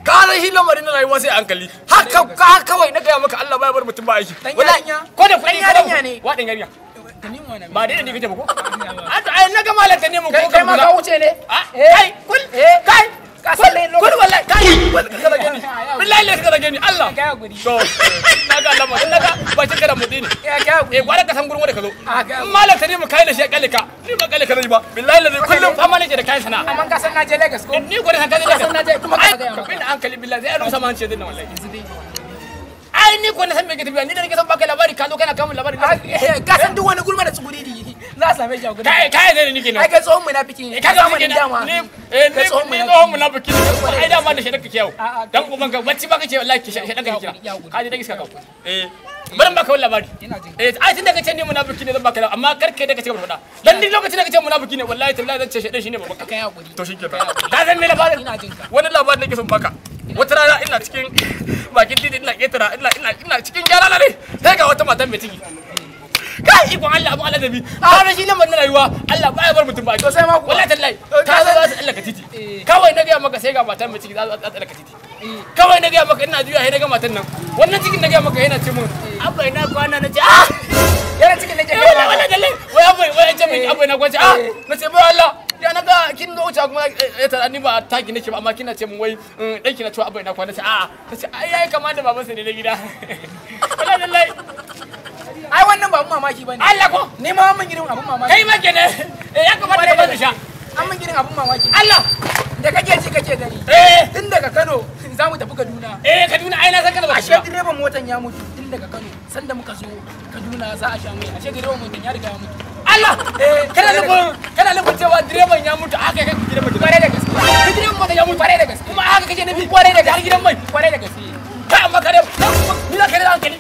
Ka shi lamarin na rayuwa sai hankali. Haka kawai na gaya maka Allah baya bar mutum ba aiki. Wallahi ko da kuɗi yarinya ne. Wa dan yarinya? Ba dai da ni kake ba ko? Ai na ga malam ta nemi ko kai ma ka wuce ne. Kai kul kai ka san ne kul wallahi kai ka rage ni. Billahi la ka rage ni Allah. To na ga Allah na ga ba kin kada mutsi ne. Eh gwara ka san gurin wanda ka zo. Malam ta nemi kai da shi ya kalle ka. Ni ba kalle ka zai ba. Billahi la kullum fama nake da kayan sana'a. Amma ka san na je Lagos ko? Ni gwara san ka je Lagos. Ka san na je kuma ka ga ka bin hankali billahi sai an rusa ma hanci din nan wallahi. Ai ni ko na san me ke tafiya ni da nake son baka labari ka zo kana kamun labari. Ka san duk wani gulma da tsuguridi za a same shi a gurin. Kai kai ne ni kenan. Ai kai tsohon munafiki ne. Ka ga mun dama. Ni eh ni tsohon munafiki ne. Ai dama da shedan kake yau. Dan uban ka bacci ba kake wallahi shedan kake kira. Ka je da iska ka. Eh bari baka wani labari. Eh ai tunda kace ni munafiki ne zan baka labari amma kar kai da kace gaba faɗa. Dan ni lokacin da kace munafiki ne wallahi tallahi zan ce shedan shine babanka. Kai hakuri. To shikenan. Ka san me labarin? Ina jin ka. Wani labarin nake son baka. Wata rana ina cikin bakin titi ina ketara ina ina ina cikin gyara na ne sai ga wata mata mai ciki. Kai ikon Allah abu Allah dabi har shi lamarin rayuwa Allah baya bar mutum ba to sai ma wallahi tallahi ta zo za ta tsallaka titi kawai na ga maka sai ga mata mai ciki za ta tsallaka titi kawai na ga maka ina juya sai na ga matan nan wannan cikin na ga maka yana ce mun abba ina kwana na ce ah yana cikin nake ga wallahi tallahi wai abba wai ce min abba ina kwana ah na ce bai Allah ya na ga kin zo wuce kuma ya tara ni ba taki nake ba amma kina ce mun wai dan kina cewa abba ina kwana ce a'a ta ce ai yayi kama da babansa ne na gida wallahi tallahi ai wannan ba abun mamaki bane Allah ko ni ma mun girin abun mamaki kai ma kenan eh ya kamata ka bani sha an mun girin abun mamaki Allah da kake ji kake gani eh tun daga Kano za mu tafi Kaduna eh Kaduna ai na san kana ba ashe direban motan ya mutu tun daga Kano sanda muka zo Kaduna za a sha mai ashe direban motan ya riga ya mutu Allah eh kana nufin cewa direban ya mutu aka kai gidan mai kware da gaske direban motan ya mutu kware da gaske kuma aka kake nabi kware da gaske gidan mai kware da gaske kai amma kare ni za ka da hankali